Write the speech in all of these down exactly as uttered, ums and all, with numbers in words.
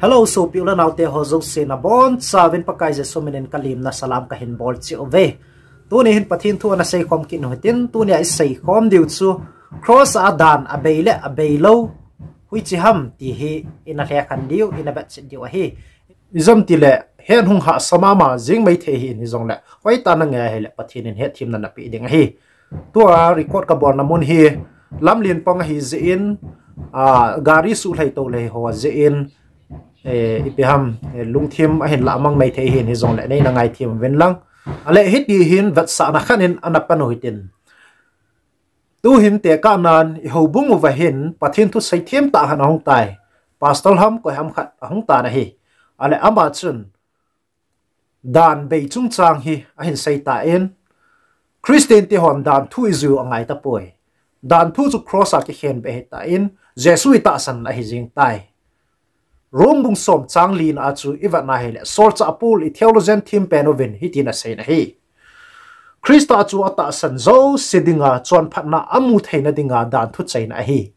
Hello, sopi u le naote ho jouse nabonchauvin Pakai Jesu minin kalemna salam kahin bol cheh uve. Tuni hin Pathen thu ana seikhom kit u hitin, tunia iseikhom diu chu cross a dan abei le abeilou hoiche ham ti hi ina lhekhen diu, ina vetchet diu ahi. Ijemtile het hung hahsa mama jeng maithei hih in, hijongle hoitah in nangai ahile Pathen in hetthem na napeh ding ahi. Tua record kabolna mun hi lamlen pang ahijeh in, gari suhlhai tou lei ho jeh in, ipi ham, lungthim ahin lahmang maithei hih in, hijongle neina ngaithem uvin lang. Ale hiti hin vetsahna khat in ana pan u hitin. Tuhin tekahnan ihoubung uva hin Pathen thu seithem tah khat ahung tai. Pastor ham koi ham khat ahung tan ahi. Ale ama chun dan bei chungchang hi ahin seitan, Christian te hon dan thu ijui u angai tapoi. Dan thu chu cross a kikhenbeh ahitan, Jesu itahsan ahi jeng tai. Rome bung som chang lina a chu ivet na hile, solchah Paul i theologian thempen uvin hitin asei in ahi. Christa chu atahsan jouse dinga chonphatna amu theina dinga dan thu chaina ahi.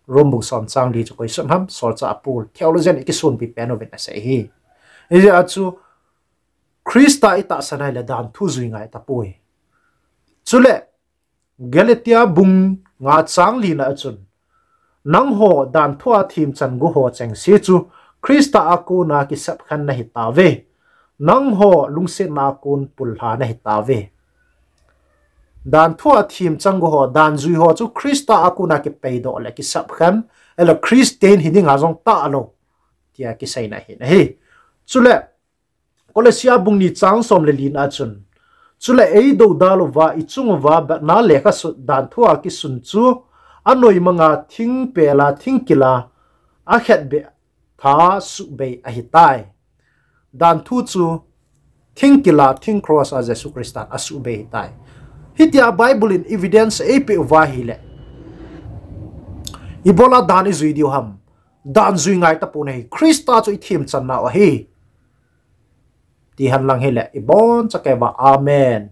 Rome bung som chang li chu koi sun ham, solchah Paul theologian ikisonpi pen uvin asei ahi. Hijeh a chu Christa itahsan ahile dan thu jui ngai tapoi. Chule Galatia bung nga chang lina a chun, nangho dan thu a themchan gu ho chengse chu Christa a kona kisepkhen nahitauve. Nangho lungsetna a kon pullha nahitauve. Dan thu a themchan gu ho, dan jui ho chu Christa a kona kipeidoh le kisepkhen, ahilou Christian hi dinga jong tahlou tia kiseina ahin ahi. Chule Kolosia bung ni chang som le lina a chun, chule eidoudal uva ichung uva betna lekha sut dan thu a kisun chu anoimanga thingpel a thingkil a akhetbeh tha suhbei ahitai. Dan thu chu thingkil a thing cross a Jesu Christan asuhbei ahitai. Hitia Bible in evidence eipeh uva ahile, ibola dan ijui diu ham? Dan jui ngai tapon ahi. Christa chu ithemchan nau ahi. Tihen lang hile ibonchauva amen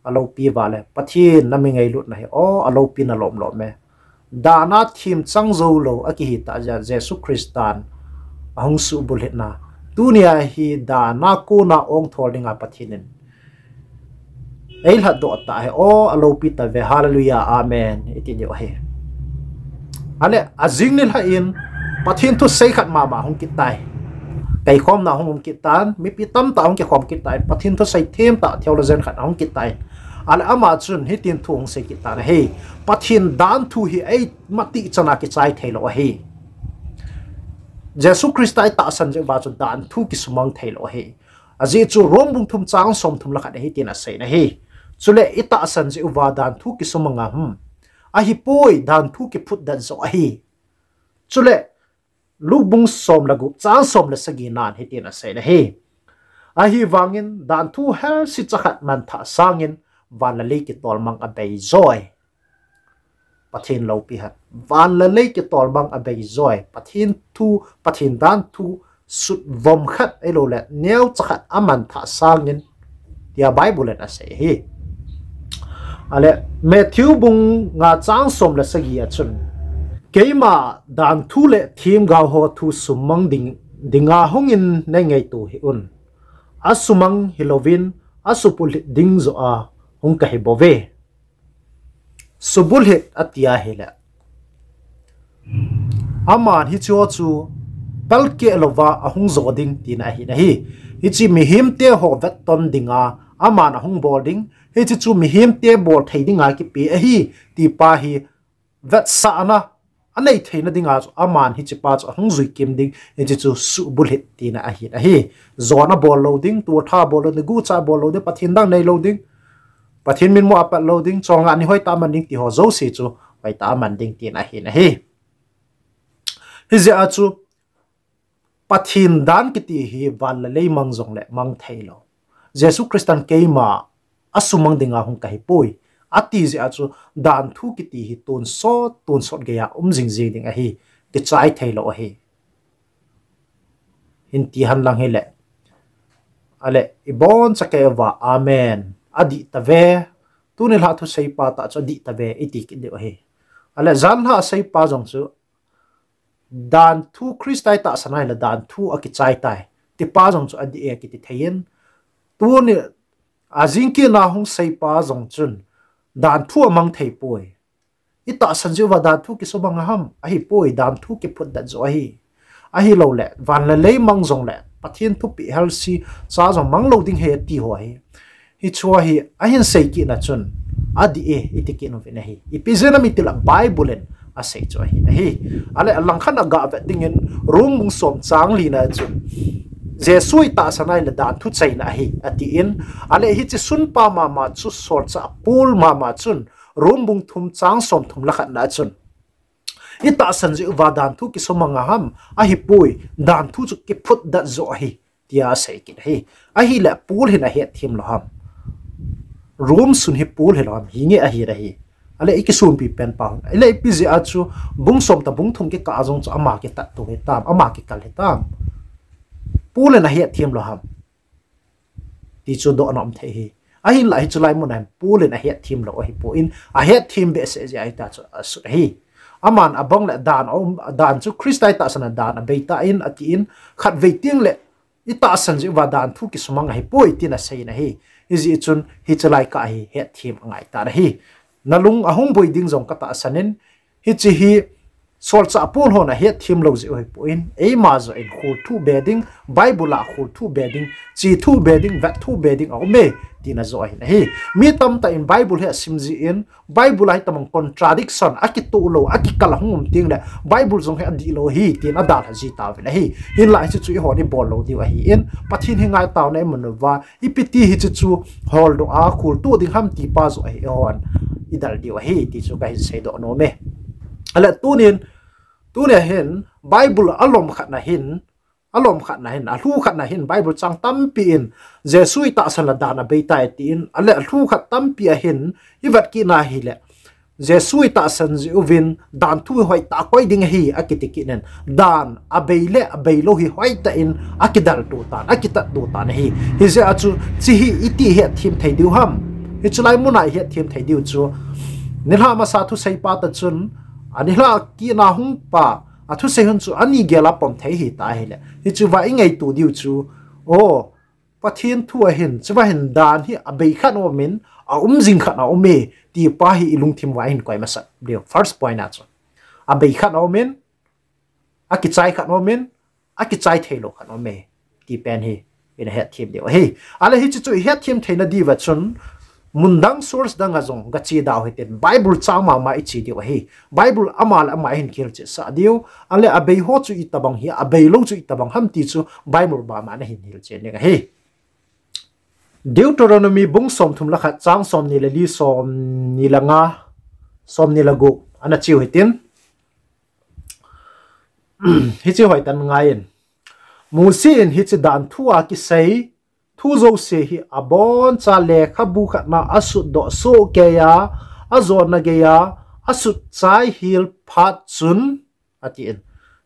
aloupi uva le Pathen nami ngailutna hi o aloupi nalom lom e. Dan a themchan joulou akihitah jeh a Jesu Christan ahung suhbulhitna, tunia hi dan a kona ongthol dinga Pathen in eilhatdoh tah hi o aloupi tauve, hallelujah, amen iti diu ahi. Ale ajing nilhah in Pathen thusei khat mama hung kit tai. Kaikhomna hung um kit tan, mipi tamtah hung kikhom kit tan, Pathen thusei themtah theologian khat ahung kit tan. Ale ama chun hitin thu hung sei kit tan ahi. Pathen dan thu hi eimatih chana kichai theilou ahi. Jesu Christa itahsan jeh uva chu dan thu kisumang theilou ahi. Ajeh chu Rome bung thum chang somthum le khat ahi tin asei in ahi. Chule itahsan jeh uva dan thu kisumang a ham? Ahipoi, dan thu kiphutdet joh ahi. Chule Luke bung som le gup chang som le sagi nan hitin asei in ahi. Ahivangin dan thu helsi chakhat manthah sangin van le lei kitolmang abeijoi. Pathen loupi hen. Van le lei kitolmang abeijoi. Pathen thu, Pathen dan thu sutvom khat ahiloule neocha khat amanthah sangin, tia Bible in asei ahi. Ale Matthew bung nga chang som le sagi a chun, keima danthu le themgaoho thu summang ding, dinga hungin neingaito hih un. Asumang hilouvin asubulhit ding joh a hung kahibouve. Subulhit ati ahile, aman hicheho chu palkeh louva ahung jo ding tina ahin ahi. Hiche mihemteho vetton dinga aman ahung bol ding, hiche chu mihemte bolthei dinga kipe ahi, tipa hi vetsahna anei theina dinga chu aman hichepa chu ahung juikim ding, hiche chu subulhit tina ahin ahi. Jona bol lou ding, toltha bol lou ding, gucha bol lou ding, Pathen dang neilou ding, Pathen mitmu apat lou ding, cholngah ni hoitah aman ding tiho jouse chu hoitah aman ding tina ahin ahi. Hijeh a chu Pathen dan kiti hi van le lei mang jongle mang theilou. Jesu Christan keima asumang dinga hung kahipoi ati jeh a chu danthu kiti hi tonsot, tonsot geiya um jingjing ding ahi, kichai theilou ahi. Hinti henlang hile, ale iboncha keiuva amen, adihtauve, tuni lhah thuseipa tah chu adihtauve iti kit diu ahi. Ale janlhah seipa jong chu dan thu Christa i tahsan a ahile dan thu akichai tai. Tipa jong chu adih e kiti thei in. Tuni a jingkah a hung seipa jong chun dan thu amang thei poi. I tahsan jeh uva dan thu kisumang a ham, ahipoi, dan thu kiphutdet joh ahi. Ahilou le, van le lei mang jong le, Pathen thupeh helsi, cha jong mang lou ding ahi ati ho ahi. Hichu ahi, ahin sei kit na chun, adih e, iti kit uvin ahi. Ipi jeh ham itile Bible in asei chu ahi nahi. Ale alangkhat a gah vet dingin, Rom bung som chang li na chun, Jesu i tahsan a ahile dan thu chaina ahi, atin. Ale hiche sunpa mama chu solchah Paul mama chun, Rom bung thum chang som thum le khat na chun, i tahsan jeh uva dan thu kisumang a ham, ahipoi, dan thu chu kiphutdet joh ahi, tia asei kit ahi. Ahile Paul hin ahetthem lou ham. Rom sun hi Paul hilou ham, hinge ahi ahi. Ale i kisunpi pen pa. Ale ipi jeh a chu bung som tah bung thum kikah a jong chu ama kitat to hitam, ama kikal hitam. Paul hin ahetthem lou ham. Ti chu dohna um thei ahi. Ahinlah hichu lai mun a hin Paul in ahetthem lou ahipoi, ahetthem behseh jeh a hita chu asut ahi. Aman abang le dan a um, dan chu Christa i tahsan a dan abei tan atin, khatvei teng le i tahsan jeh uva dan thu kisumang ahipoi tin asei in ahi. Hijeh chun hichu lai kah hi hetthem angai tan ahi. Nalung ahung boi ding jong katahsan in, hiche hi solchah Paul hon ahetthem lou jeh u ahipoi, eima joh in kholthu be ding, Bible a kholthu be ding, chethu be ding, vetthu be ding aume, tina joh ahin ahi. Mi tamtah in Bible hi asim jin, Bible a hitabang contradiction, akitoh lou, akikal ahung um teng le, Bible jong hi adih lou ahi, tin adalha ji tauvin ahi. Hinlah hichu chu eihon ibol lou diu ahin, Pathen hi ngaitona iman uva, ipi ti hichu chu holdoh a kholtoh ding ham tipa joh ahi eihon idel diu ahi, ti chu kahin seidoh nom e. Ale tunin, tuni a hin, Bible alom khat na hin, alom khat na hin, alhu khat na hin, Bible chang tampi in, Jesu i tahsan a dan abei tai atin, ale alhu khat tampi a hin, ivet kit na hile, Jesu i tahsan jeh uvin dan thu hi hoitah a koi ding ahi akiti kit in, dan abei le abei lou hi hoitah in akidel to tan, akitat to tan ahi. Hijeh a chu hiche hi iti hetthem thei diu ham. Hichu lai mun a ihetthem thei diu chu, nilhah masa thusei pa toh chun, anilhah kit na hung pa, athusei hon chu ani gel a pom thei hita ahile, hichu va ingaito diu chu, o, Pathen thu a hin, chuva hin dan hi abei khat aumin, aum jing khat aume, tipa hi ilungthim uva hin koi masat diu. First point a chu, abei khat aumin, akichai khat aumin, akichai thei lou khat aume, ti pen hi ina hetthem diu ahi. Ale hichu chu ihetthem theina diuva chun, mun dang, source dang a jong gache dau hitin, Bible chang mama iche diu ahi. Bible ama le ama ahin kihilchetsah diu. Ale abei ho chu itabang hi, abei lou chu itabang ham ti chu Bible mama nahin hilchen ding ahi. Deuteronomy bung som thum le khat chang som ni le li, som ni le nga, som ni le gup ana cheu hitin. Hiche hoitah in ngai in. Mosi in hiche dan thu a kisei thu jouse hi aboncha lekhabu khat na asutdoh soh kei a, ajona gei a, asut chai hel phat chun, atin.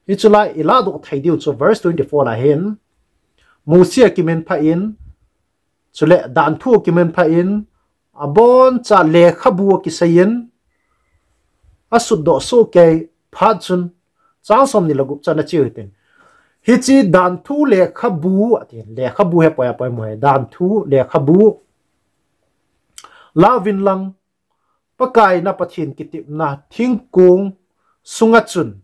Hichu lai ilahdoh thei diu chu verse twenty-four a hin, Mosi akimin phat in, chule dan thu akimin phat in, aboncha lekhabu akisei in, asutdoh soh kei phat chun, chang som ni le gup chan acheu hitin. Hiche dan thu lekhabu, atin, lekhabu hi apoi apoi mo hi, dan thu lekhabu. Lauvin lang, Pakai na Pathen kitepna thingkong sunga chun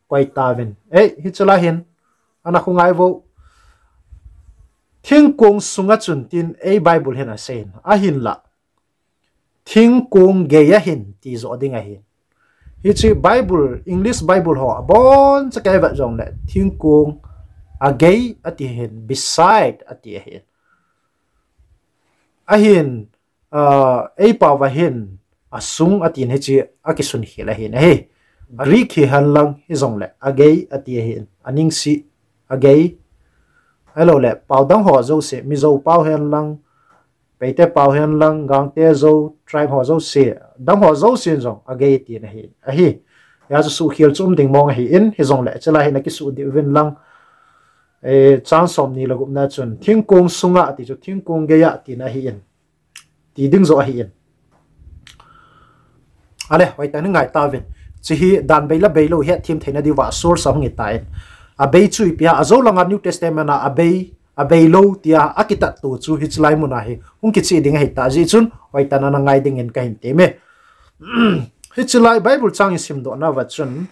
koi tauvin. Ei, hichu lai hin, ana khongai vo. Thingkong sunga chun tin ei Bible hin asei in. Ahinlah, thingkong gei a hin ti joh ding ahin. Hiche Bible, English Bible ho aboncha kei vet jongle, thingkong agei ati hin, beside ati ahin. Ahin, ah, ei pao va hin, asung atin hiche akisun khel ahin ahi. Greek hihen lang hijongle, agei ati ahin, aningsih, agei. Ahilou le, pao dang ho jouse, Mizo pao hen lang, Paite pao hen lang, Gangte, Zo, tribe ho jouse, dang ho jouse in jong agei ati ahi, ahi. Hia chu suhkhel chu um ding mong ahin, hijongle, hiche lai hin akisuh diu vin lang, eh, chang som ni le gup na chun, thingkong sunga ati chu, thingkong gei a tina ahin. Ti ding joh ahin. Ale, hoitah in ngai tauvin. Hiche hi dan bei le bei lou hetthem theina diuva source ahung hitan. Abei chu ipi ham, ajou langa New Testament a abei, abei lou tia akitat to chu hiche lai muna hi hung kicheh ding ahitah jeh chun hoitah in ana ngai dingin kahin temme. Hiche lai Bible chang isimdoh nauva chun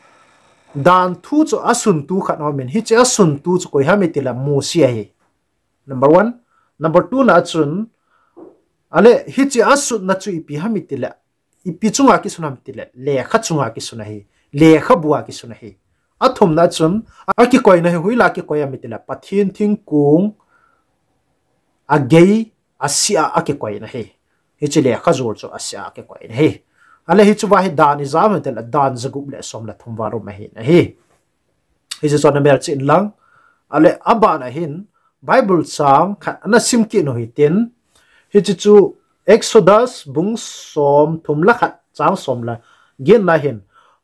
dan thu chu asuntu khat aumin, hiche asuntu chu koi ham itile Mosi ahi. Number one. Number two na chun, ale hiche asutna chu ipi ham itile, ipi chunga kisun ham itile, lekha chunga kisun ahi. Lekhabu a kisun ahi. Athumna chun, akikoina hi hoilai a kikoi ham itile, Pathen thingkong agei, aseh a akikoina ahi. Hiche lekha jol chu aseh a akikoina ahi. Ale hichea hi dan ijat ham itile, dan jagup le som le thum val um ahi nahi. Hiche chu ana melchih inlang. Ale abana hin Bible chang khat ana simkit u hitin. Hiche chu Exodus bung som thum le khat chang som le getna hin,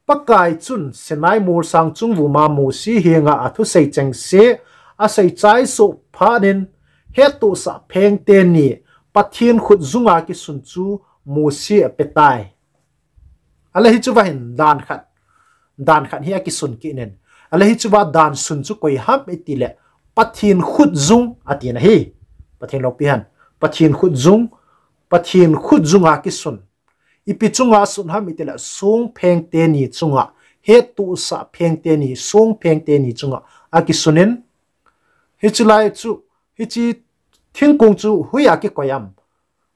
Pakai chun Sinai molsang chungvuma Mosi henga athusei chengse asei chai soh phat in, hettohsah pheng teni Pathen khut junga kisun chu Mosi apetai. Ale hichea hin dan khat, dan khat hi akisun kit in. Ale hichea dan sun chu koi ham itile, Pathen khut jung atina ahi. Pathen loupi hen. Pathen khut jung, Pathen khut junga kisun. Ipi chunga sun ham itile, songpheng teni chunga, hettohsah pheng teni, songpheng teni chunga akisunin. Hiche lai chu, hiche thingkong chu hoiya kikoi ham.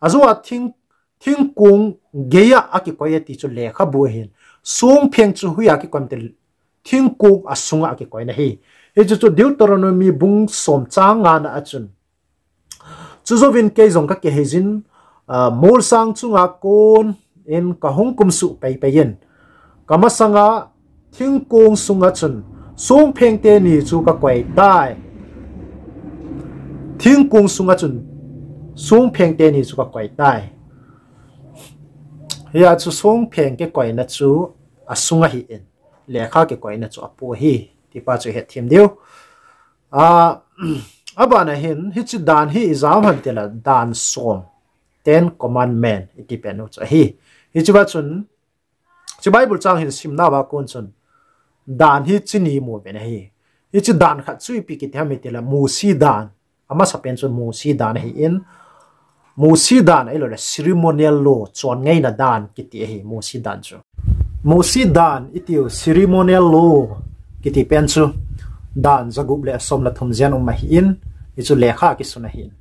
Ajou a thing, thingkong geiya akikoi ati chu lekhabu ahin. Songpheng chu hoiya kikoi ham itile, thingkong asunga akikoina ahi. Hiche chu Deuteronomy bung som chang ngana a chun, Chujouvin kei jong kakihei jin, ah, molsang chunga kon in kahung kumsuh peipei in, kamasanga thingkong sunga chun songpheng teni chu kakoi tai. Thingkong sunga chun songpheng teni chu kakoi tai. Hia chu songpheng kikoina chu asunga ahin, lekha kikoina chu apoh ahi, tipa chu hetthem diu. Ah, abana hin, hiche dan hi ijat ham itile dan som, Ten Commandment iti pen u chu ahi. Hichea chun, hiche Bible chang hin simnauva kon chun, dan hi chini mu uvin ahi. Hiche dan khat chu ipi kiti ham itile Mosi dan. Amasapen chu Mosi dan ahin. Mosi dan ahiloule ceremonial law, chonngaina dan kiti ahi Mosi dan chu. Mosi dan itiu ceremonial law kiti pen chu dan jagup le som le thum jen um ahin, hichu lekha kisun ahin.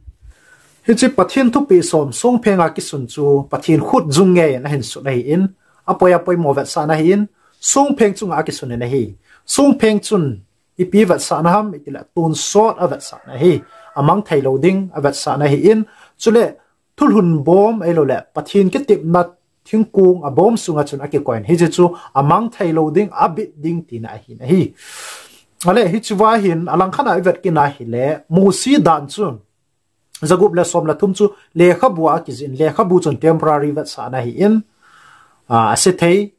Hiche Pathen thupeh som songphenga kisun chu Pathen khut jung ngeiyin ahin sut ahin, apoi apoimo vetsahna ahin, songpheng chunga akisun in ahi. Songpheng chun ipi vetsahna ham itile tonsot avetsahna ahi, amang theilou ding avetsahna ahin, chule thulhun bom ahiloule Pathen kitepna thingkong abom sunga chun akikoiyin, hiche chu amang theilou ding, abit ding tina ahin ahi. Ale hichea hin alangkhat a ivet kit na hile Mosi dan chu jagup le som le thum chu lekhabua akijih in, lekhabu chun temporary vetsahna ahin, ah, asethei,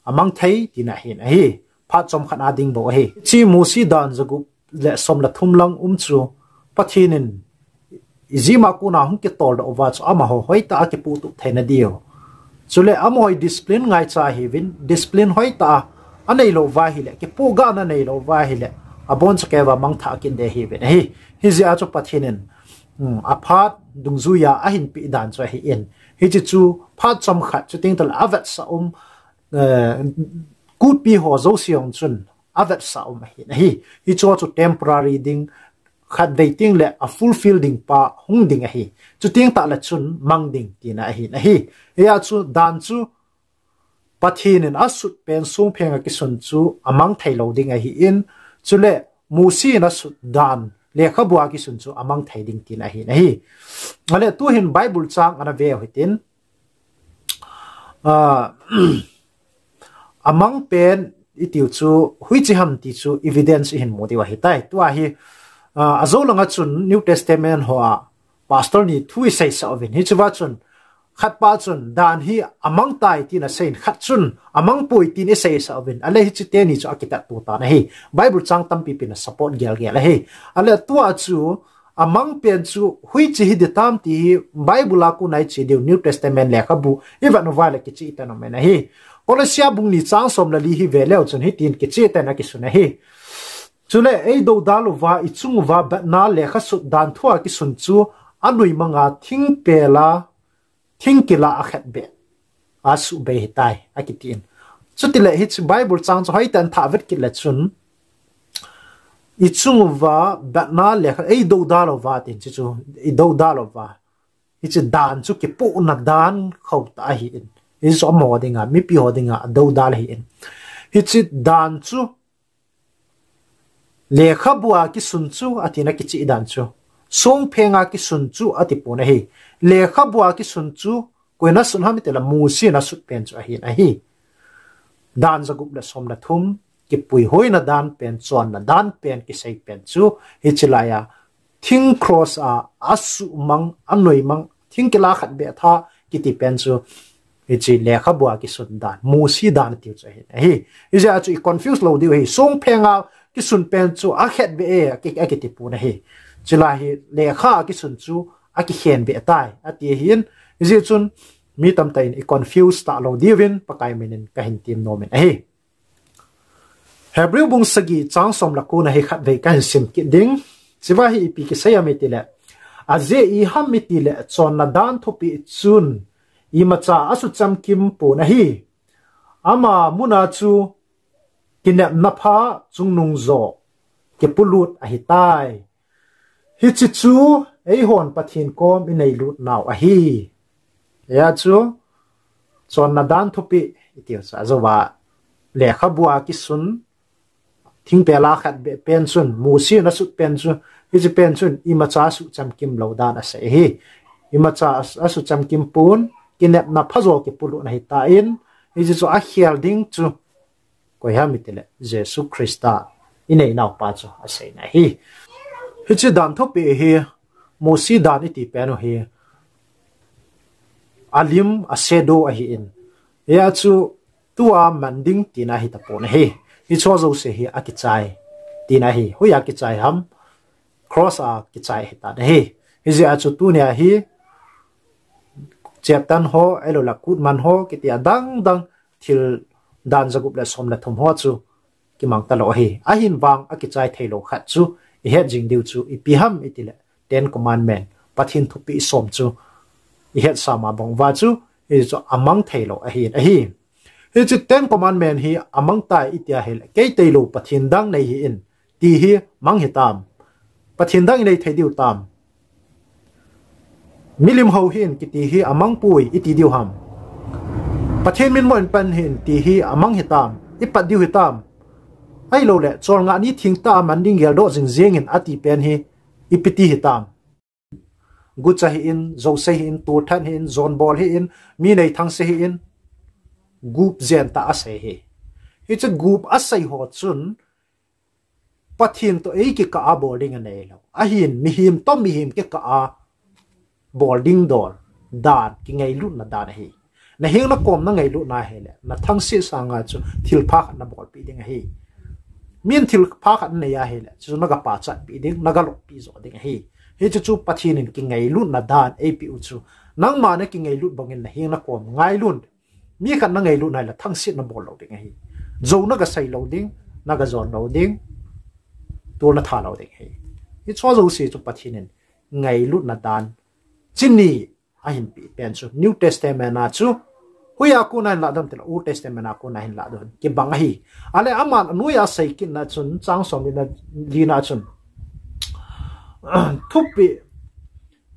amang thei tina ahin ahi. Phat chomkhat a ding bou ahi. Hiche Mosi dan jagup le som le thum lang um chu Pathen in Egypt a kona hung kitoldoh uva chu amaho hoitah a kipuhtup theina diu, chule amaho discipline ngaicha ahiuvin, discipline hoitah a aneilou uva ahile, kipuhgahna aneilou uva ahile, abonchauva mangthah kit ding ahiuvin ahi. Hijeh a chu Pathen in, um, aphat dungjuiya ahinpeh dan chu ahin, hiche chu phat chomkhat, chuteng tahle avetsah um, eh, kutpi ho jouse jong chun avetsah um ahin ahi. Hicheho chu temporary ding, khatvei tengle afulfill ding pa hung ding ahi. Chuteng tahle chun mang ding tina ahin ahi. Hia chu dan chu Pathen in asut pen songphenga kisun chu amang theilou ding ahin, chule Mosi in asut dan lekhabua kisun chu amang thei ding tina ahin ahi. Ale tuhin Bible chang ana veu hitin, ah, amang pen itiu chu hoiche ham ti chu evidence ihin mu diu ahitai. Tua hi, ah, ajou langa chun New Testament hoa pastor ni thu iseisah uvin, hichea chun khatpa chun dan hi amang tai tin aseiyin, khat chun amang poi tin iseisah uvin, ale hiche teni chu akitat to tan ahi. Bible chang tampi pen a support gelgel ahi. Ale tua chu amang pen chu hoiche hiding ham ti hi Bible a kona iche diu, New Testament lekhabu ivet uva ahile kicheh tah in aum in ahi. Kolose bung ni chang som le li hi ve leu chun hitin kicheh tah in akisun ahi. Chule ei dodal uva, i chung uva batna lekha sut dan thua kisun chu anoimang a thingpel a thingkila a khat beh a subei hitai, akitin. Chutileh hiche Bible chang chu hoitah in thah vet kit le chun, i chung uva batna lekha, ei dodal uva tin, hichu i dodal uva, hiche dan chu kipohna dan khauh tah ahin. Hichu amaho dinga, mipi ho dinga adodal ahin. Hiche dan chu lekhabua kisun chu, atina kicheh dan chu. Songphenga kisun chu, atipon ahi. Lekhabua kisun chu, koiin asut ham itileh Mosen asut pen chu ahin ahi. Dan jagup le som le thum, kipuihoina dan pen, chonna dan pen, kisei pen chu, hiche laiya, thing cross a, asumang, anoimang, thingkila khat beh tha, kiti pen chu, hiche lekhabua kisun dan, Mosi dan atiu chu ahin ahi. Hijeh a chu i confuse lou diu ahi, songphenga kisun pen chu akhat beh e, aki, akitipon ahi. Chulai hi lekha a kisun chu akikhen beh tai, ati ahin. Hijeh chun mi tamtah in i confuse talou diuvin Pakai minin kahin temnom in ahi. Hebrew bung sagi chang som le ko na hi khatvei kahin sim kit ding. Hichea hi ipi kisei ham itileh, ajeh iham itileh chonna dan thupeh chun imacha asuchamkim pon ahi. Ama muna chu kinepna pha chungnung joh kipolut ahitai. Hiche chu eihon Pathen kom inailut nau ahi. Hia chu chonna dan thupeh itiu chu ajouva lekhabua kisun, thingpel a khat beh pen chun, Mosen asut pen chu, hiche pen chun imacha asuchamkim lou dan asei ahi. Imacha as-, asuchamkim pon, kinepna pha joh kipolut ahitan, hiche chu akhel ding chu koiham itileh Jesu Christa ineinaupa chu aseina ahi. Hiche dan thupeh hi, Mosi dan iti pen u hi, alim, a shadow ahin. Hia chu tua man ding tina hitapon ahi. Hicheho jouse hi akichai tina ahi. Hoiya kichai ham, cross a kichai ahitan ahi. Hijeh a chu tunia hi, cheptan ho, ahilouleh kutman ho, kiti adang dang, thil dan jagup le som le thum ho chu kimang talou ahi. Ahin vang akichai theilou khat chu ihet jing diu chu ipi ham itileh Ten Commandment, Pathen thupeh som chu ihet sama bang uva chu, hichu amang theilou ahin ahi. Hiche Ten Commandment hi amang tai iti ahileh, kei tailou Pathen dang nei hih in, ti hi mang hitam. Pathen dang inei thei diu tam. Milim hou hih in kiti hi amangpoi iti diu ham. Pathen min mo in pan hih in ti hi amang hitam. Ipat diu hitam. Ahilouleh, cholngah ni thengtah a man ding geldoh jingjing in ati pen hi ipi ti hitam. Gucha hih in, jouse hih in, tolthat hih in, jonbol hih in, mi nei thangse hih in, gup jen tah asei hi. Hiche gup asei ho chun, Pathen toh eikikah a bol ding aneilou. Ahin mihem toh mihem kikah a bol ding dol dan, kingailutna dan ahi. Naheng nakom nangailut na hileh, nathangse sanga chu thilpha khat nabolpeh ding ahi. Min thilpha khat nanei ahileh, chu nagapachatpeh ding, nagaloppi jo ding ahi. Hichu chu Pathen in kingailutna dan eipeh u chu. Nangma nakingailut bangin naheng nakom ngailun. Mi khat nangailut nahileh thangse nabol lou ding ahi. Jou nagasei lou ding, nagajon lou ding, tol natha lou ding ahi. Hicheho jouse chu Pathen in ngailutna dan chini ahin peh pen chu New Testament a chu, hoiya kona ahin lahdoh em itileh Old Testament a kona ahin lahdoh in kibang ahi. Ahileh aman anoiya asei kitna chun, chang som le lina chun, thupeh,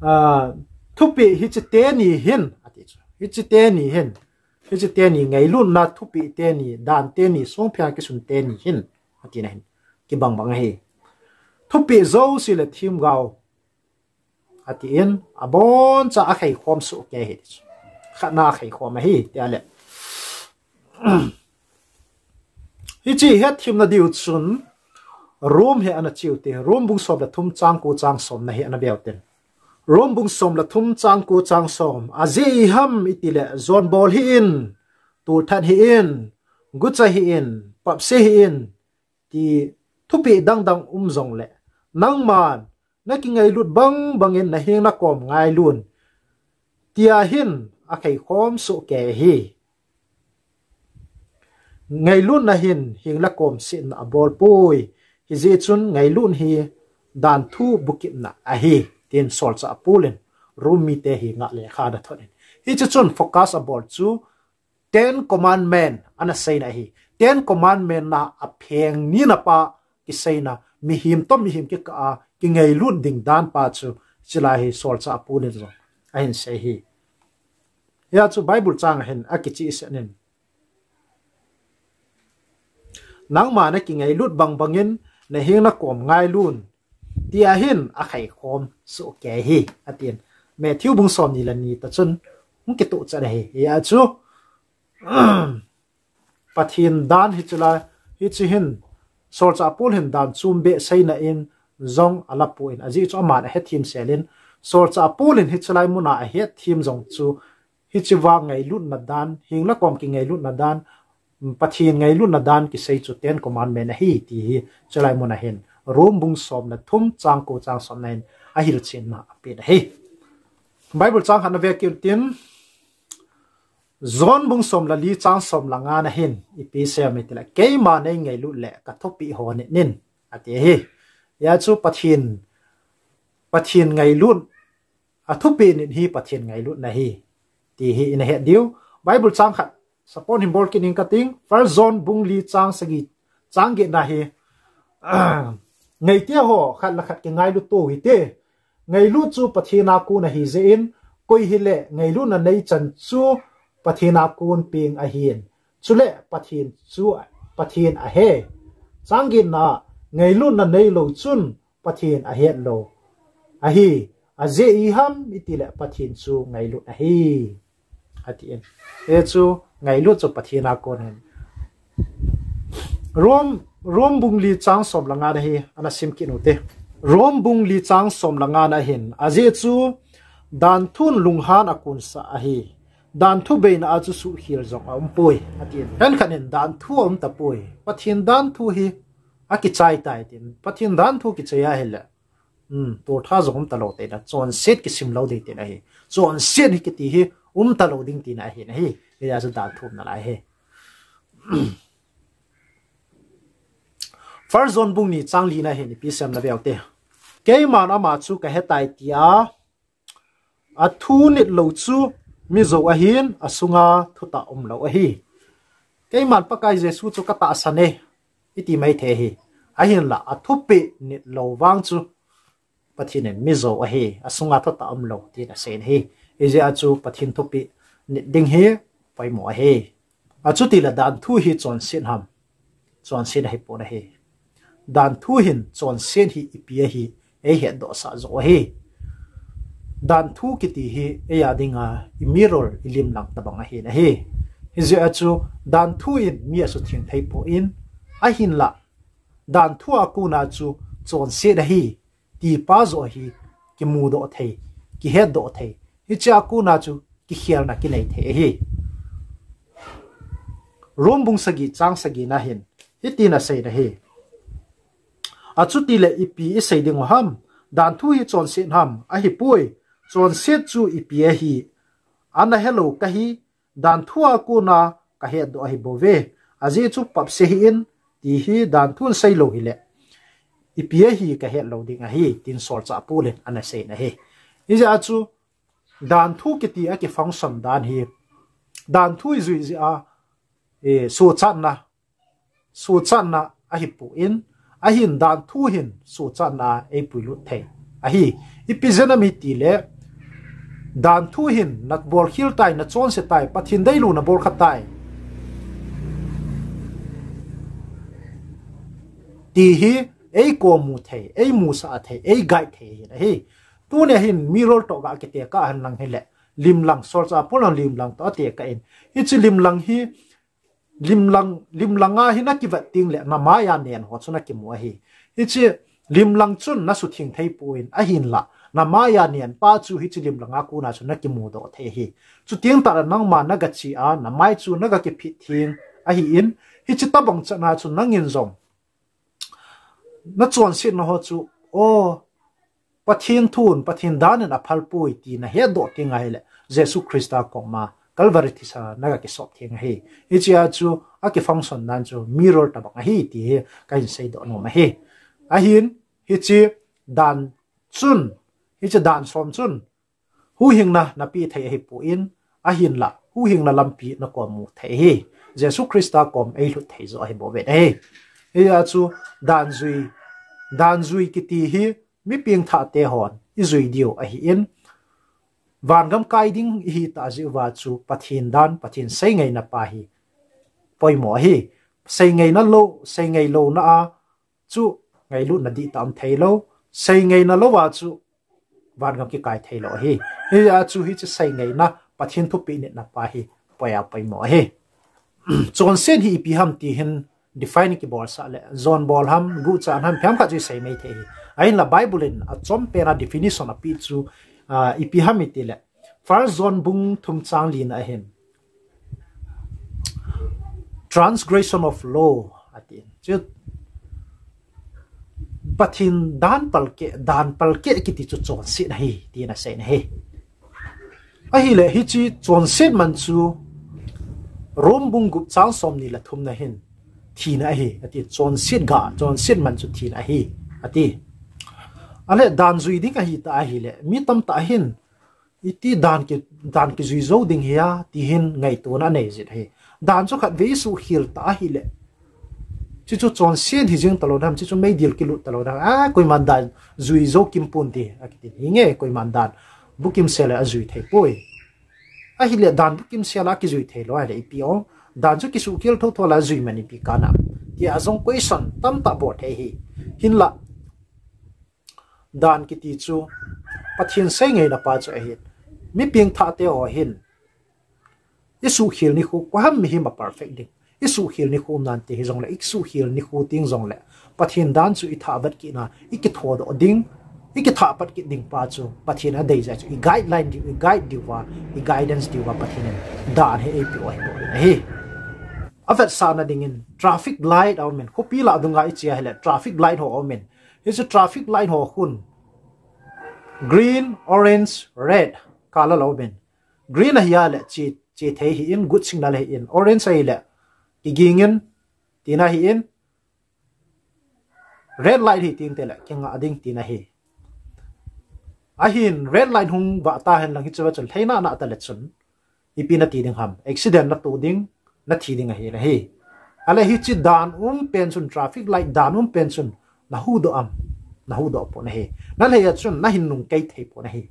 ah, thupeh hiche teni hin, ati chu. Hiche teni hin, hiche teni ngailutna thupeh teni, dan teni, songpheng kisun teni hin, atina hin kibang bang ahi. Thupeh jouse le themgao, atin, aboncha akhaikhom soh kei ahi. Khatna akhaikhom ahi, tia leh. Hiche hetthemna diu chun, Rome hi ana cheu te, Rome bung som le thum chang ko chang somna hi ana veu te. Rome bung som le thum chang ko chang som, ajeh iham itileh, jonbol hih in, tolthat hih in, gucha hih in, papse hih in, ti thupeh dangdang um jongleh, nangman nakingailut bang bangin naheng nakom ngailun, tia hin akhaikhom soh kei ahi. Ngailutna hin hing le kom setna abol poi. Hijeh chun ngailut hi danthu bukimna ahi, tin solchah Paul in Rom mite henga lekha ana thot in. Hiche chun focus abol chu Ten Commandment ana seina ahi. Ten Commandment na apheng nina pa kiseina, mihem toh mihem kikah a kingailut ding dan pa chu, chulai hi solchah Paul in jong ahin sei ahi. Hia chu Bible chang a hin akichehsel in, nangma nakingailut bang bangin naheng nakom ngailun, tia hin akhaikhom sohkei ahi, atin. Matthew bung somni le ni toh chun hung kitoh chet ahi. Hia chu Pathen dan hiche lai, hiche hin solchah Paul hin dan chom beh seina in jong alapon, ajeh chu aman ahethem sel in, solchah Paul in hiche lai muna ahetthem jong chu hiche vang ngailutna dan, heng le kom kingailutna dan, Pathen ngailutna dan kisei chu Ten Commandment ahi, ti hi chulai muna hin Rom bung som le thum chang ko chang somna in ahilchenna apen ahi. Bible chang khat na ve kit u tin, John bung som le li chang som le nga na hin ipi asei em itile, keima neingailut le kathupeh ho nit in, ati ahi. Hia chu Pathen, Pathen ngailut, athupeh nit hi Pathen ngailutna ahi, ti hi ina het diu. Bible chang khat support hin bol kit ning kating, First John bung li chang sagi, chang get na hi, ngaite ho, khat le khat kingailut to hite. Ngailut chu Pathen a kon ahi jeh in, koi hile ngailutna nei chan chu Pathen a kon peng ahin, chule Pathen chu Pathen ahe. Chang get na, ngailutna neilou chun Pathen ahet lou ahi. Ajeh iham itile Pathen chu ngailut ahi, atin. Hiche chu ngailut chu Pathen a kon ahin. Rom, Rom bung li chang som le nga na hi ana sim kit u te. Rom bung li chang som le nga na hin, ajeh chu danthun lunghan akunsah ahi. Danthu beina a chu suhkhel jong aumpoi, atin. Khenkhat in danthu aum tapoi, Pathen danthu hi akichai tai, tin. Pathen danthu kichai ahile, um, toltha jong um talou tina, chonset kisim lou ding tina ahi. Chonset hi kiti hi um talou ding tina ahi, ahi. Hia chu danthu umna lai ahi. First John bung ni chang li na hin ipi asei em na ve u te. Keiman ama chu kahetai, tia athu nit lou chu mijou ahin, asunga thutah umlou ahi. Keiman Pakai Jesu chu katahsan e, iti maithei ahi. Ahinla athupeh nit lou vang chu Pathen in mijou ahi, asunga thutah umlou, tin asei ahi. Hijeh a chu Pathen thupeh nit ding hi poimo ahi. Achuti le danthu hi chonset ham? Chonset ahipon ahi. Danthu hin chonset hi ipi ahi eihetdohsah joh ahi. Danthu kiti hi eia dinga i mirror, i limlang tobang ahin ahi. Hijeh a chu danthu in mi asutheng thei poi, ahinla danthu a kona chu chonset ahi ti pa joh hi kimudoh thei, kihetdoh thei. Hichea kona chu kikhelna kinei thei ahi. Rom bung sagi chang sagi na hin hitin asei ahi. Achuti le ipi isei ding u ham? Danthu hi chonset ham? Ahipoi. Chonset chu ipi ahi ana helou kahi, danthu a kona kahetdoh ahi bouve. Ajeh chu papse hih in, ti hi danthun seilou hile ipi ahi kahet lou ding ahi, tin solchah Paul in ana sei ahi. Hijeh a chu danthu kiti a kifunction dan hi, danthu ijui jeh a, eh, sochatna, sochatna ahipon, ahin danthu hin sochatna eipuilut thei ahi. Ipi jeh ham itile, danthu hin nabolkhel tai, nachonse tai, Pathen deilou nabolkha tai, ti hi eikomu thei, eimusah thei, eiguide thei ahi. Tunia hin mirror toh ga kitekah henlang hile, limlang, solchah Paul in limlang toh atekah in, hiche limlang hi, limlang, limlanga hi nakivet tengle namaiya nen ho chu nakimu ahi. Hiche limlang chun nasutheng thei poi, ahinla namaiya nen pa chu hiche limlanga kona chu nakimudoh thei ahi. Chuteng tahle nangma nagache a, namai chu nagakiphit theng ahin, hiche tobang chan a chu nangin jong nachonsetna ho chu, o, Pathen thun, Pathen dan in aphalpoi ti nahetdoh teng ahile, Jesu Christa koma Calvary thisan a nagakisop theng ahi. Hichea chu akifunction dan chu mirror tabang ahi ti hi kahin seidoh nom ahi. Ahin, hiche dan chun, hiche dan som chun, huhhingna napeh thei ahipon, ahinlah huhhingna lampi nakom mu thei ahi. Jesu Christa kom eilut thei joh ahi bou ve ahi. Hia chu dan jui, dan jui kiti hi mi pengthah te hon ijui diu ahin, vangam kai ding ihi tah jeh uva chu Pathen dan, Pathen seingaina pa hi poimo ahi. Seingaina lou, seingai louna a chu ngailutna dihtah um thei lou, seingaina lou a chu vangam kikai thei lou ahi. Hia chu hiche seingaina, Pathen thupeh nitna pa hi poi a poimo ahi. Chonset hi ipi ham ti hin define kibol sah le, jon bol ham, guhchan ham, ipi ham khat chu isei mai thei ahi. Ahinlah Bible in achom pen a definition apeh chu, ah, ipi ham iti le, First John bung thum chang li na ahin, transgression of law, ati. Chu Pathen dan palkeh, dan palkeh kiti chu chonset ahi, tin asei ahi. Ahile, hiche chonset man chu Rome bung gup chang som ni le thum na hin thina ahi, ati. Chonset ga, chonset man chu thina ahi, ati. Ahile, dan jui ding ahi tah ahile, mi tamtah hin, iti dan ki, dan kijui jou ding hia, ti hin ngaitona anei jin ahi. Dan chu khatvei isuhkhel tah ahile, chuchu chonset hi jing talou dam, chuchu meidil kilut talou dam. A, koiman dan jui jou kimpon ti, akiti. Hinge, koiman dan bukim sel a ajui thei poi. Ahile dan bukim sel a kijui thei lou ahile ipi ong. Dan chu kisuhkhel thotho la jui man ipi kana. Tia jong question tamtah bol thei ahi. Hinlah, dan kiti chu Pathen seingaina pa chu ahin, mi pengthah te ho hin isuhkhel nikho, koiham mihem a perfect ding, isuhkhel nikho um nante hijongle, isuhkhel nikho teng jongle, Pathen dan chu ithah vet kit na, ikithodoh ding, ikithah pat kit ding pa chu Pathen adei jeh chu, i guideline diu, i guide diu va, i guidance diu va Pathen in dan hi eipeh u ahi bou ahi. Avetsahna dingin traffic light aumin, khopi lah dunga iche ahile traffic light ho aumin, hichu traffic light ho khun green, orange, red color la aumin. Green ahile che, che thei ahin, good signal ahin. Orange ahile kigingin, tina ahin. Red light hi teng tele kingah ding, tina ahi. Ahin red light hung vah tahen lang hichu va chun lheina na tale chun ipi nati ding ham, accident natoh ding, nathi ding ahi, ahi. Ahile hiche dan um pen chun, traffic light dan um pen chun nahuhdoh am, nahuhdoh pon ahi. Nalhei a chun nahin nungkei thei pon ahi.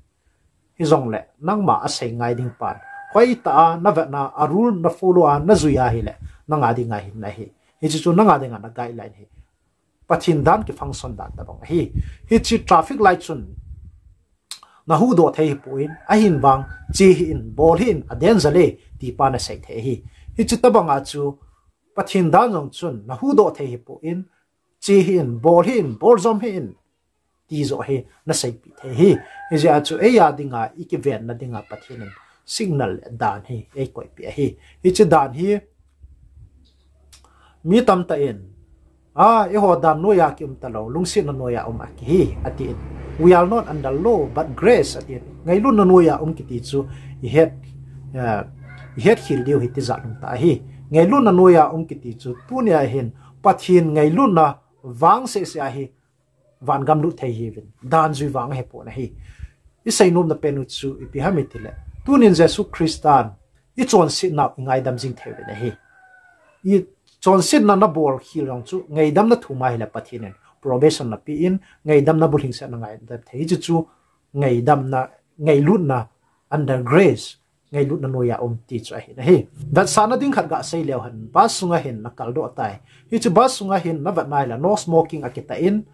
Hijongle nangma asei ngai ding pan, hoitah a navetna a rule nafollow a najui ahile, nanga dinga hinna ahi. Hiche chu nanga dinga na guideline ahi. Pathen dan kifunction dan tabang ahi. Hiche traffic light chun nahuhdoh thei hipon, ahin vang che hih in, bol hih in, a danger le, ti pa nasei thei ahi. Hiche tabanga chu Pathen dan jong chun nahuhdoh thei hipon, che hih in, bol hih in, bol jom hih in, ti joh hi naseipeh thei ahi. Hijeh a chu eia dinga, ikivenna dinga Pathen in signal le dan hi eikoipeh ahi. Hiche dan hi mi tamtah in, a, eiho dan noiya kium talou, lungsetna noiya um akihi, atin. We are not under law, but grace, atin. Ngailutna noiya um kiti chu ihet, eh, ihetkhel diu hi tijat umtah ahi. Ngailutna noiya um kiti chu tunia hin Pathen ngailutna vang sehseh ahi. Vangam lut thei hiuvin, dan jui vang ahipon ahi. Isei nomna pen u chu ipi ham itile, tunin Jesu Christan ichonsetnau ingaidam jing thei uvin ahi. Ichonsetna nabol khel jong chu ngaidamna thum ahile Pathen in probation napeh in, ngaidamna bulhingset nangaidam thei. Hichu chu ngaidamna, ngailutna under grace, ngailutna noiya um ti chu ahin ahi. Vetsahna ding khat gasei leu hen, bus sunga hin nakaldoh tai. Hichu bus sunga hin navet nahile no smoking akitah in,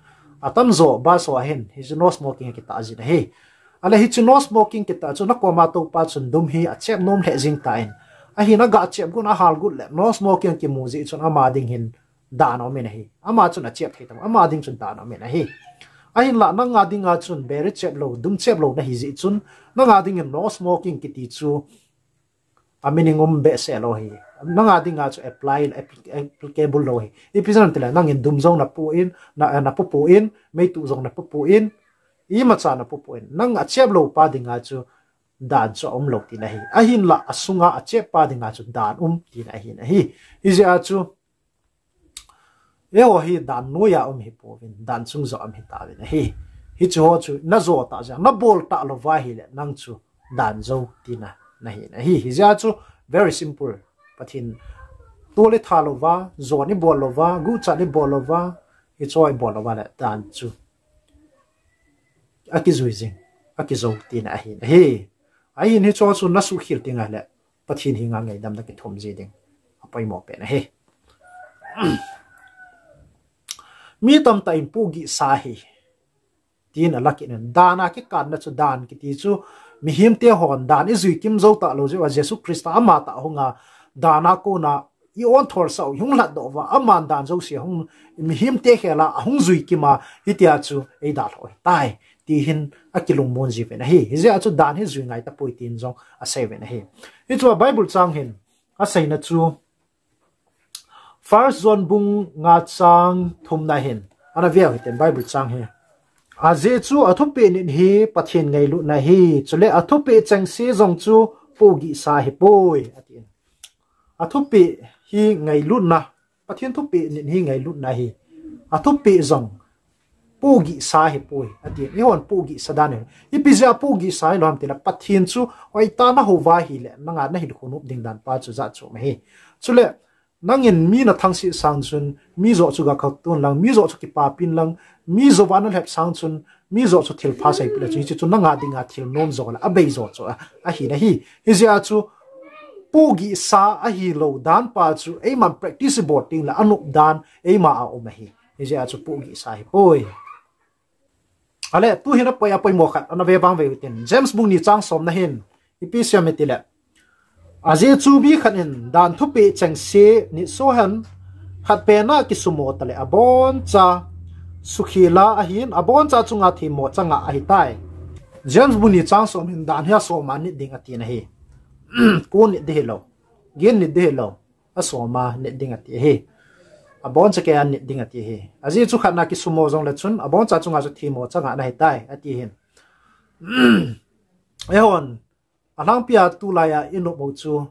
atamjo bus ho ahin hichu no smoking akitah jin ahi. Ahile hichu no smoking kitah chu nakoma toupa chun dum hi achep nom lheh jing tan, ahin agachep got, ahal got le no smoking kimu jeh chun ama ding hin dan aumin ahi. Ama chun achep thei tam, ama ding chun dan aumin ahi. Ahinlah nanga dinga chun beri chep lou, dum chep lou nahi jeh chun, nanga dingin no smoking kiti chu a meaning um behseh lou ahi. Nanga dinga chu apply, appli-, applicable lou ahi. Ipi jeh ham itile, nangin dum jong napu in, na, napu pu in, meitu jong napu pu in, imacha napu pu in, nang achep lou pa dinga chu dan chu aum lou tina ahi. Ahinla asunga acheppa dinga chu dan um tina ahi. Hijeh a chu eiho hi dan noiya um hi pouvin, dan chung joh um hi tauvin ahi. Hichu ho chu najo tah jeh a, nabol tah louva ahile nang chu dan jou tina nahi ahi. Hijeh a chu very simple. Pathen tol itha louva, jon ibol louva, guhchat ibol louva, hichu ibol louva le dan chu akijui jing, akijou tina ahi. Ahin hichu chu nasuhkhel ding ahile Pathen henga ngaidam nakithum ji ding apoimo pen ahi. Mi tamtah in pohgih sa ahi tin ala kit in, dan a kikanna chu dan kiti chu mihemte hon dan ijui kim jou talou jeh uva Jesu Christa amatah hunga dan a kona i-on thol sah u, ihung lhatdoh uva, aman dan jouse ahung, mihemte khel a ahung jui kim a, hitia chu eidalhah u ahitai, ti hin akilungmon jiuvin ahi. Hijeh a chu dan hi jui ngai tapoi tin jong aseiuvin ahi. Hichea Bible chang hin aseina chu First John bung nga chang thumna hin ana veu hitin Bible chang hi. Ajeh chu athupeh nit hi Pathen ngailutna ahi, chule athupeh chengse jong chu pohgih sa ahipoi, atin. Athupeh hi ngailutna, Pathen thupeh nit hi ngailutna ahi. Athupeh jong pohgih sa ahipoi, atin. Eihon pohgih sa dan hi. Ipi jeh a pohgih sa hilou ham tile Pathen chu hoitah a nahouva ahile nanga nahinkho nop ding dan pa chu jat chom ahi. Chule nangin mi nathangset sang chun, mi joh chu gakhoto in lang, mi joh chu kipapin lang, mi jouva nalhep sang chun, mi joh chu thilpha seipeh le chun, hiche chu nanga dinga thil nom jo le abei jo chu a, ahi nahi. Hijeh a chu pohgih sa ahilou dan pa chu eiman practice ibol teng le anop dan eima a um ahi. Hijeh a chu pohgih sa ahipoi. Ale, tuhin apoi, apoimo khat ana ve vang ve utin. James bung ni chang somna hin ipi asei em itile, ajeh chu mi khat in dan thupeh chengse nit so hen, khat pen a kisumo tale aboncha sukhel a ahin, aboncha chunga themmo chang a ahitai. James bung ni chang som hin dan hi asom a nit ding ati nahi. Ko nit ding hilou, get nit ding hilou, asom a nit ding ati ahi. Aboncha kei a nit ding ati ahi. Ajeh chu khat na kisumo jongle chun aboncha chunga chu themmo chang a nahitai, ati hin. Eihon alhangpia tulai a inop u chu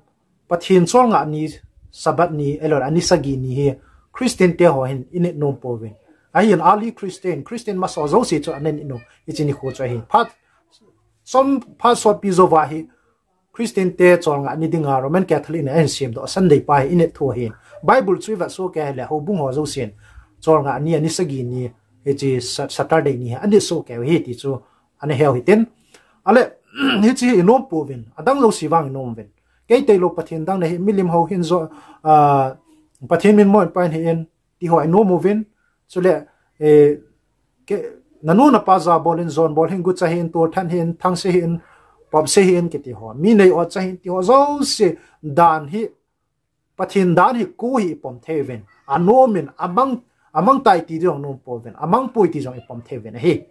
Pathen cholngah ni, Sabbath ni, ahilouleh ani sagi ni hi Christian te ho hin init nom pouvin. Ahin early Christian, Christian masa jouse chu ana nit nom, hiche nikho chu ahi. Phat som, phat sotpi jouva hi Christian te cholngah ni dinga Roman Catholic in ahin semdoh Sunday pa hi init thou ahin. Bible chu ivet soh kei ahile houbung ho jousen cholngah ni, ani sagi ni, hiche Sa-, Saturday ni hi anit soh kei u ahi ti chu ana heu hitin. Ale, hiche hi inom pouvin, adang jouse vang inom uvin. Kei tailou Pathen dang nahi, milim hou hin jo, ah, Pathen min mo in pa in hi in, ti ho inom uvin. Chule, eh, ke, nanu napa jabol in, jon bol hin, gucha hin, tolthat hin, thangse hin, popse hin, kiti ho, mi nei ocha hin, ti ho jouse dan hi, Pathen dan hi ko hi ipom thei uvin, anom in, amang, amang tai ti jong nom pouvin, amang poi ti jong ipom thei uvin ahi.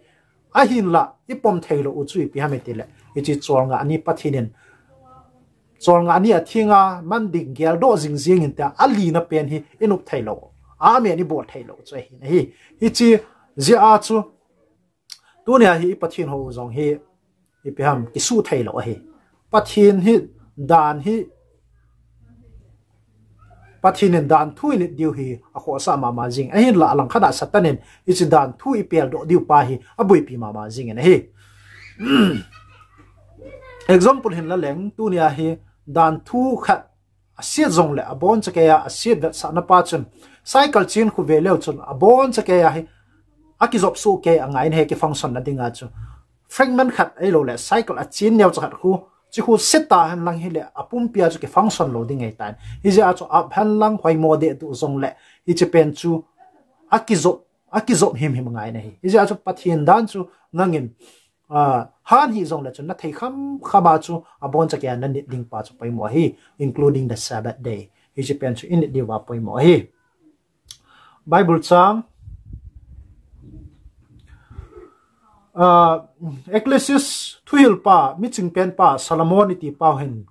Ahinla ipom theilou u chu ipi ham itile, hiche cholngah ni Pathen in, cholngah ni athenga man ding geldoh jing jing in tia alina pen hi inop theilou, amen ibol theilou chu ahi nahi. Hiche jeh a chu tunia hi i Pathen hou jong hi ipi ham kisuh theilou ahi. Pathen hi dan hi, Pathen in dan thu init diu hi akhohsah mama jing. Ahinla alangkhat a Satan in hiche dan thu ipeldoh diu pa hi aboipi mama jing in ahi. Example hin la leng, tunia hi dan thu khat aset jongle aboncha kei a aset vetsahna pa chun, cycle chen khu ve leu chun aboncha kei a hi akijop soh kei angai nahi, kifunction na dinga chu. Fragment khat ahiloule cycle achen neocha khat khu, hiche khu seta hen lang hile apumpia chu kifunction lou ding ahitan. Hijeh a chu up hen lang hoimo deh tuh jongle hiche pen chu akijop, akijop himhim angai nahi. Hijeh a chu Pathen dan chu nangin, ah, han hih jongle chun nathei khamkham a chu aboncha kei a nanit ding pa chu poimo ahi, including the Sabbath day. Hiche pen chu init diuva poimo ahi. Bible chang, ah, Ecclesiastes thuhilpa, miching pen pa Solomon iti pau hin,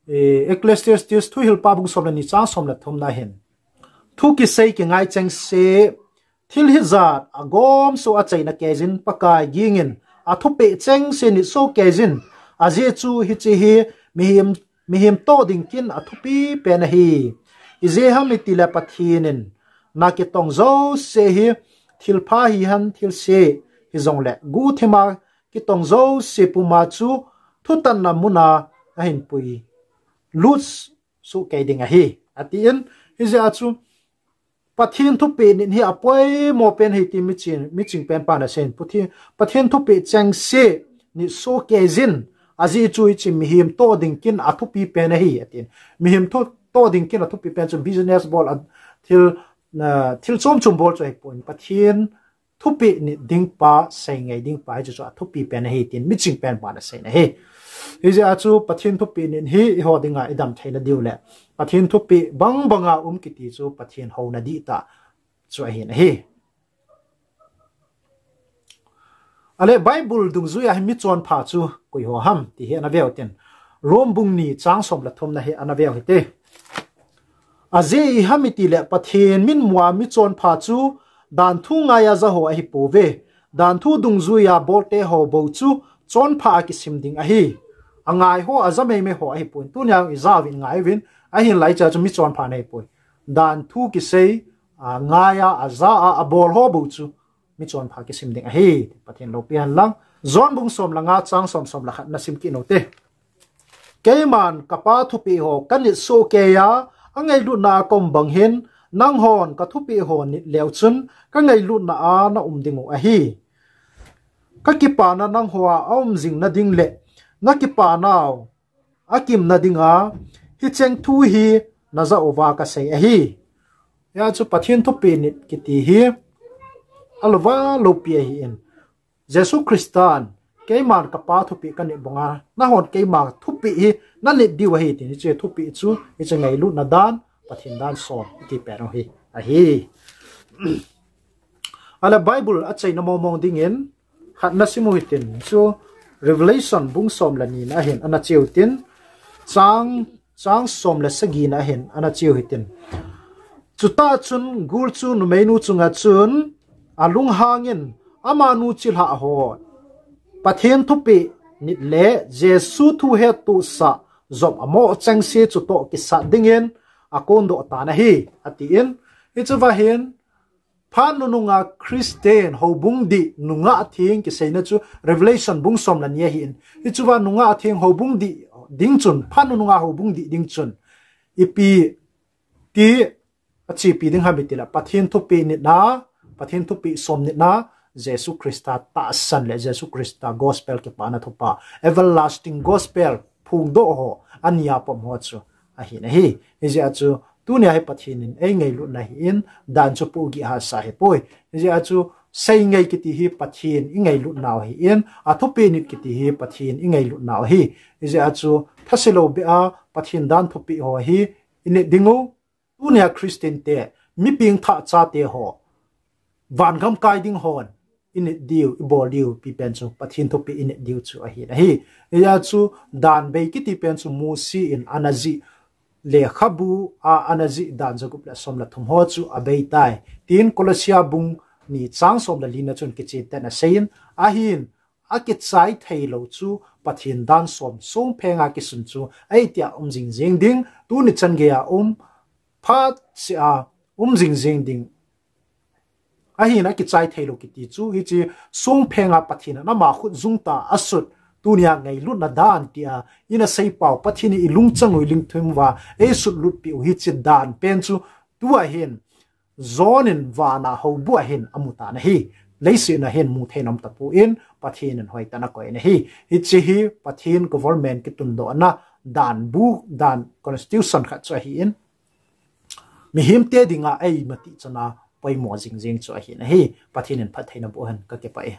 eh, Ecclesiastes thuhilpa bung som le ni chang som le thumna hin, thu kisei kingai chengse, thil hijat agomsoh achaina keijin Pakai gingin, athupeh chengse nitsoh keijin, Ajeh chu hiche hi mihem, mihem toh ding kin athupi pen ahi. Ijeh ham itile Pathen in na kitong jouse hi thilpha hihen thilse hijongle guhthima kitong jouse puma chu thutanna muna ahin puilut sohkei ding ahi, atin. Hijeh a chu Pathen thupeh nit hi apoimo pen ahi ti miching, miching pen pan aseiyin. Pathen, Pathen thupeh chengse nit sohkei jin, ajeh chu hiche mihem toh ding kin athupi pen ahi, atin. Mihem toh, toh ding kin athupi pen chu business bol a, thil, ah, thil chom chom bol chu ahipon. Pathen thupeh nit ding pa, seingai ding pa, hichu chu athupi pen ahi tin miching pen pan aseiyin ahi. Hijeh a chu Pathen thupeh nit hi eiho dinga idam theina diu le Pathen thupeh bang banga um kiti chu Pathen houna dihtah chu ahin ahi. Ale Bible dungjuia hi michonpha chu koiho ham ti hi ana veu tin. Rome bung ni chang som le thumna hi ana veu hite. Ajeh iham itile Pathen mitmua michonpha chu danthu ngaija ho ahipouve. Danthu dungjuia bolte ho bou chu chonpha a kisim ding ahi. Angai ho, aja meimei ho ahipon. Tunia ija uvin, ngai uvin, ahinlah hiche chu michonpha nahipoi. Danthu kisei, angaija, aja a, abol ho bou chu michonpha kisim ding ahi. Pathen loupi hen lang. John bung som le nga chang som, som le khatna sim kit u hite. Keiman kapa thupeh ho kanit sohkeiya, angailutna a kaum bang hin, nanghon kathupeh ho nit leu chun, kangailutna a naum diu ahi. Kakipana nanghoa aum jing nading le, nakipanau akimna dinga, hicheng thu hi naja uva kasei ahi. Hia chu Pathen thupeh nit kiti hi, alouva loupi ahin. Jesu Christan, keiman kapa thupeh kanit banga, nanghon keima thupeh hi nanit diu ahi, tin hiche thupeh chu, hiche ngailutna dan, Pathen dan som, iti pen u hi, ahi. Ale Bible achaina mong mong dingin, khatna sim u hitin, chu Revelation bung som le nina ahin, ana cheu tin, chang, chang som le sagina ahin, ana cheu hitin. Chutah chun gul chu numeinu chunga chun, alunghangin, amanu chilhah ho, Pathen thupeh nit le Jesu thuhettohsah, Job amo chengse chutoh kisat dingin, akondoh tan ahi, atin. Hichea hin, phat nununga Christian houbung dih, nungah theng kiseina chu Revelation bung som le ni ahin. Hichea nungah theng houbung dih ding chun, phat nununga houbung dih ding chun, ipi ti achepi ding ham itile, Pathen thupeh nitna, Pathen thupeh som nitna, Jesu Christa tahsan le Jesu Christa gospel kipana thupha, everlasting gospel phongdoh ho, ania pom ho chu ahin ahi. Hijeh a chu, tunia hi Pathen in eingailutna ahin, dan chu pohgih hahsa ahipoi. Hijeh a chu, seingai kiti hi Pathen ingailutnau ahin, athupeh nit kiti hi Pathen ingailutnau ahi. Hijeh a chu, thase lou beh a Pathen dan thupeh ho hi init diu, tunia Christian te, mi pengthah chate ho, vangam kai ding hon init diu, ibol diu, ipi pen chu Pathen thupeh init diu chu ahin ahi. Hia chu dan bei kiti pen chu Mose in ana jih lekhabu a ana jih dan jagup le som le thum ho chu abeitai, tin Colossia bung ni chang som le lina chun kichen tah in aseiyin, ahin, akichai theilou chu Pathen dan som, songphenga kisun chu, ahi tia um jing jing ding, tuni chan geiya um, phat sea um jing jing ding. Ahin akichai theilou kiti chu, hiche songphenga Pathen in ama khut jung tah a asut, tunia ngailutna dan tia, ina seipau Pathen in ilungchang u ilungthim uva, eisut lutpeh u hiche dan pen chu, tua hin, John in vana houbuh a hin amu tan ahi. Leiset a hin mu thei nom tapon Pathen in hoitah in akoi in ahi. Hiche hi Pathen government kitundohna dan bu, dan constitution khat chu ahin. Mihemte dinga eima tijat a poimo jing jing chu ahin ahi. Pathen in phattheina boh hen, kakipah e.